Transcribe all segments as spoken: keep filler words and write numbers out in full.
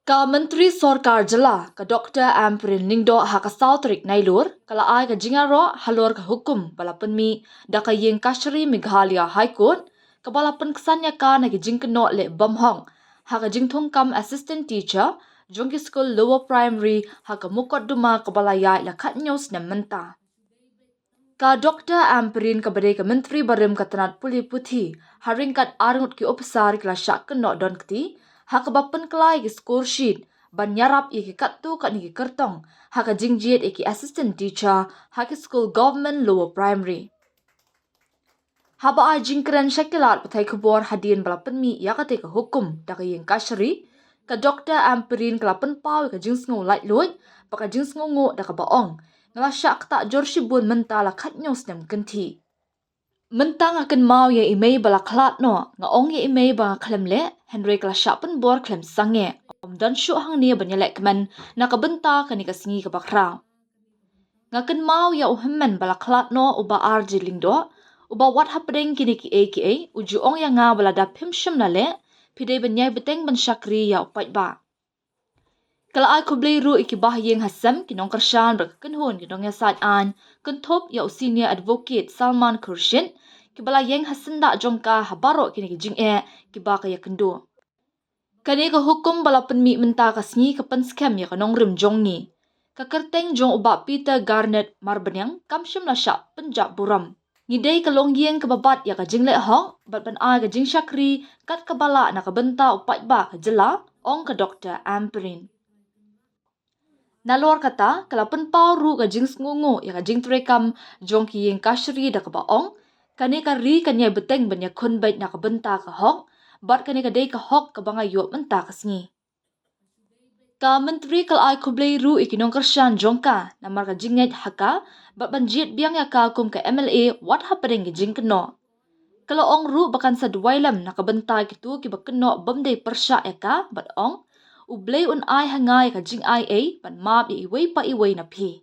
Ka Myntri Sorkar Jylla, ka Doktor Ampareen Lyngdoh, ha ka saw tarik Nailur, ka la ai ka jingïaroh halor ka hukum ba la pynmih da ka Ïing Kashari Meghalaya High Court, kaba la pynksan ïa ka na ki jingkynnoh leh bymhok ha ka jingthungkam assistant teacher jong ki skul lower primary ha ka mukotduma kaba la ïaid la khathynñiew snem mynta. Ka Doktor Ampareen, kaba dei ka Myntri barim ka tnat pule puthi, ha ryngkat arngut ki ophisar, ki la shah kynnoh don kti ha kaba pynkylla ïa ki score sheet ban ïarap ïa ki katto katne ki kyrtong ha ka jingjied ïa ki assistant teacher ha ki skul government lower primary. Haba ai jingkren sha ki lad pathai khubor hadien ba la pynmih ïa katei ka hukum da ka Ïing Kashari, ka Doktor Ampareen ka la pynpaw ïa ka jingsngew laitluid bad ka jingsngewnguh da kaba ong, nga la shah ktah jur shibun mynta la khathynñiew snem kynthih. Mynta nga kynmaw ïa i mei ba la khlad noh, nga ong ïa i mei ba nga khlem leh, hynrei ka la shah pynbor khlem sangeh. Ym don shuh hangne ban ïaleh kmen na ka bynta kane ka sngi kaba khraw. Nga kynmaw ïa u hynmen ba la khlad noh, u Bah R J Lyngdoh, uba wat hapdeng kine kiei kiei u ju ong ïa nga ba lada phim shym la leh, phi dei ban ïai bteng ban shakri ïa u paidbah. Ka la ai khublei ruh ïa ki bahaïing hasem, ki nongkyrshan bad ka kynhun ki nongïasaid aiñ, kynthup ïa u Senior Advocate Salman Khurshid, kiba la ïeng ha syndah jong ka ha baroh kine ki jingeh kiba ka ïakynduh. Kane ka hukum ba la pynmih mynta ka sngi ka pynskhem ïa ka nongrim jong ngi. Ka kyrteng jong u Bah Peter Garnet Marbaniang kam shym la shah pynjah burom. Ngi dei ka longïing kaba bat ïa ka jingleh hok bad ban ai ka jingshakri kat kaba lah na ka bynta u paidbah ka jylla, ong ka Doktor Ampareen. Nalor kata, ka la pynpaw ruh ka jingsngewnguh ïa ka jingtrei kam jong ki Ïing Kashari da kaba ong, kane ka ri kan ïai bteng ban ïakhun beit na ka bynta ka hok, bad kane ka dei ka hok kaba nga ïoh mynta ka sngi. Ka Myntri ka la ai khublei ruh ïa ki nongkyrshan jong ka namar ka jingngeit ha ka bad ban jied biang ïa ka kum ka M L A wat hapdeng ki jingkynnoh. Ka la ong ruh ba kan sa duwai lem na ka bynta kito kiba kynnoh bym dei pyrshah ïa ka bad ong, U Blei un ai ha nga ïa ka jingai ei ban map ïa iwei pa iwei na phi.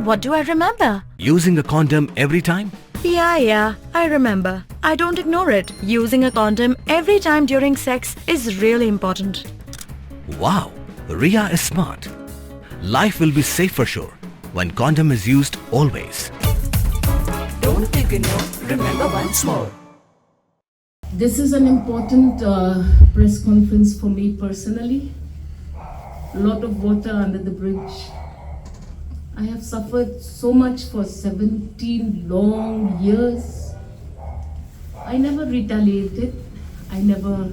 What do I remember? Using a condom every time? Yeah, yeah, I remember. I don't ignore it. Using a condom every time during sex is really important. Wow, Ria is smart. Life will be safe for sure when condom is used always. Don't ignore, remember once more. This is an important uh, press conference for me personally. A lot of water under the bridge. I have suffered so much for seventeen long years. I never retaliated. I never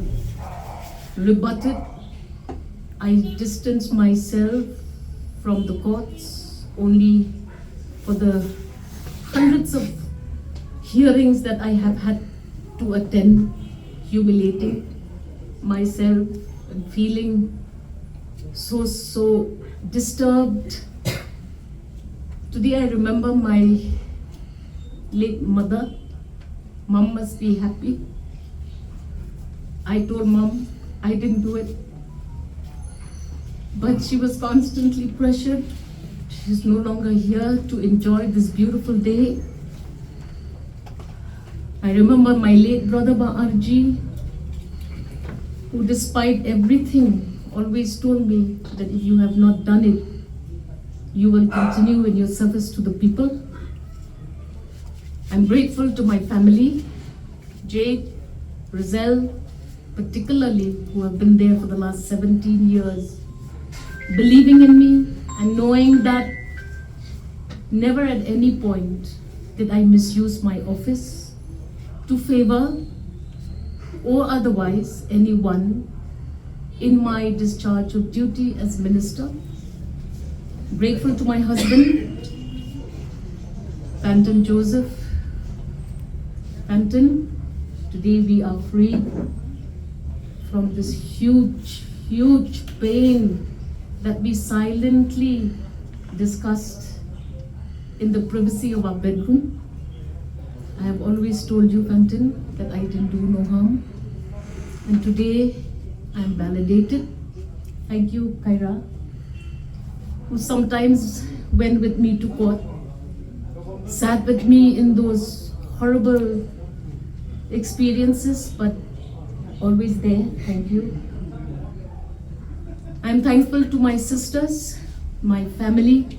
rebutted. I distanced myself from the courts only for the hundreds of hearings that I have had to attend, humiliating myself and feeling so, so disturbed. Today I remember my late mother. Mom must be happy. I told Mom I didn't do it. But she was constantly pressured. She's no longer here to enjoy this beautiful day. I remember my late brother Bah R G, who, despite everything, always told me that if you have not done it, you will continue in your service to the people. I'm grateful to my family, Jade, Roselle, particularly, who have been there for the last seventeen years, believing in me and knowing that never at any point did I misuse my office to favor or otherwise anyone in my discharge of duty as minister. Grateful to my husband, Panton Joseph. Panton, today we are free from this huge, huge pain that we silently discussed in the privacy of our bedroom. I have always told you, Panton, that I didn't do no harm. And today, I'm validated. Thank you, Kyra, who sometimes went with me to court, sat with me in those horrible experiences, but always there. Thank you. I'm thankful to my sisters, my family,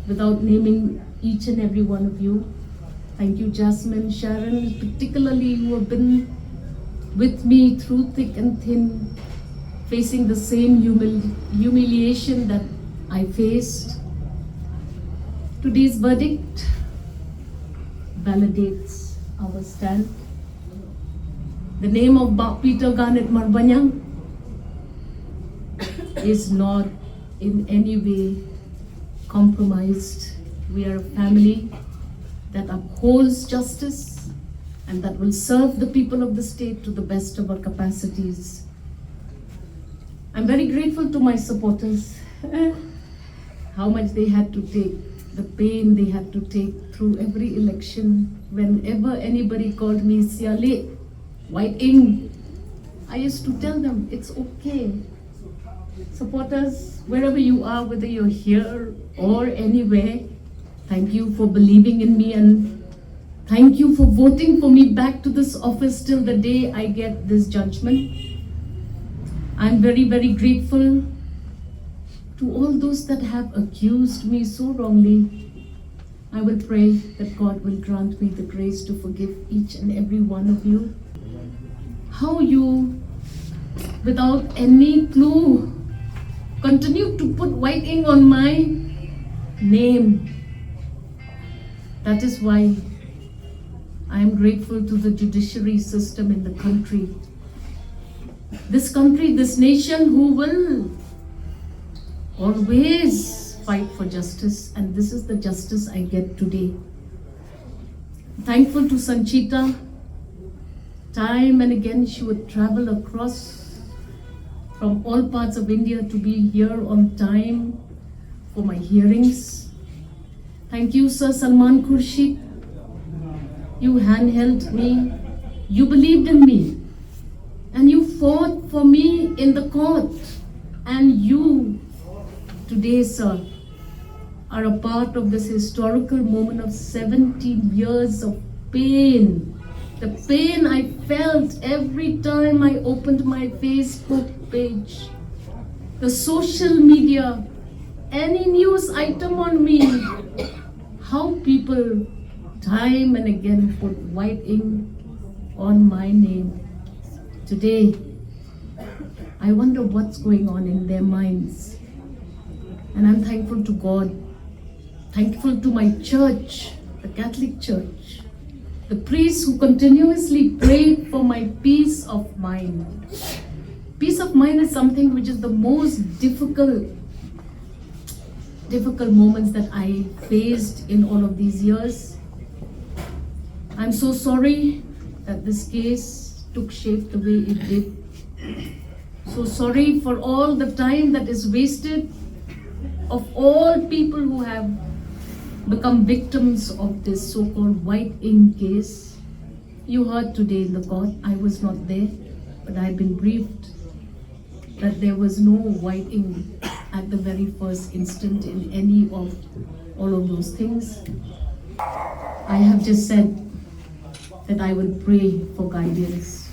without naming each and every one of you. Thank you, Jasmine, Sharon, particularly, who have been with me through thick and thin, facing the same humil- humiliation that I faced. Today's verdict validates our stand. The name of Bah Peter Garnett Marbaniang is not in any way compromised. We are a family that upholds justice and that will serve the people of the state to the best of our capacities. I'm very grateful to my supporters. How much they had to take, the pain they had to take through every election. Whenever anybody called me Siali, White Ink, I used to tell them, "It's okay." Supporters, wherever you are, whether you're here or anywhere, thank you for believing in me and thank you for voting for me back to this office till the day I get this judgment. I'm very, very grateful to all those that have accused me so wrongly. I will pray that God will grant me the grace to forgive each and every one of you. How you, without any clue, continue to put white ink on my name. That is why I am grateful to the judiciary system in the country. This country, this nation, who will always fight for justice, and this is the justice I get today. Thankful to Sanchita. Time and again, she would travel across from all parts of India to be here on time for my hearings. Thank you, Sir Salman Khurshid. You handheld me. You believed in me. And you fought for me in the court. And you, today, sir, are a part of this historical moment of seventeen years of pain. The pain I felt every time I opened my Facebook page, the social media, any news item on me, how people time and again put white ink on my name. Today, I wonder what's going on in their minds. And I'm thankful to God, thankful to my church, the Catholic Church, the priests who continuously prayed for my peace of mind. Peace of mind is something which is the most difficult, difficult moments that I faced in all of these years. I'm so sorry that this case took shape the way it did. So sorry for all the time that is wasted of all people who have become victims of this so-called white ink case. You heard today in the court, I was not there, but I've been briefed that there was no white ink at the very first instant in any of all of those things. I have just said that I will pray for guidance.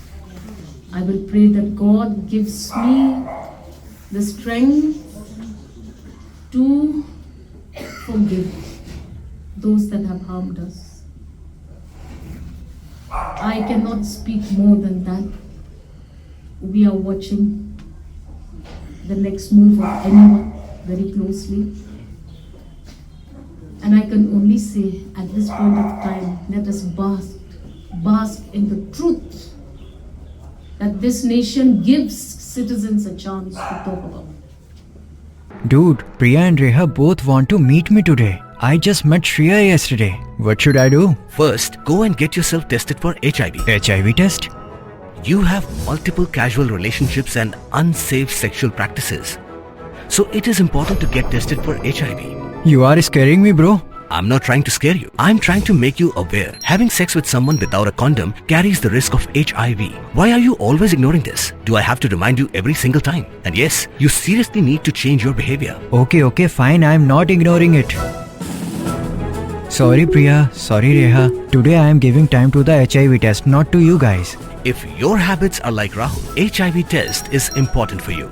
I will pray that God gives me the strength to forgive those that have harmed us. I cannot speak more than that. We are watching the next move of anyone very closely. And I can only say, at this point of time, let us bask, bask in the truth that this nation gives citizens a chance to talk about. Dude, Priya and Reha both want to meet me today. I just met Shreya yesterday. What should I do? First, go and get yourself tested for H I V. H I V test? You have multiple casual relationships and unsafe sexual practices. So it is important to get tested for H I V. You are scaring me, bro. I'm not trying to scare you. I'm trying to make you aware. Having sex with someone without a condom carries the risk of H I V. Why are you always ignoring this? Do I have to remind you every single time? And yes, you seriously need to change your behavior. Okay, okay, fine. I am not ignoring it. Sorry, Priya. Sorry, Reha. Today I am giving time to the H I V test, not to you guys. If your habits are like Rahul, H I V test is important for you.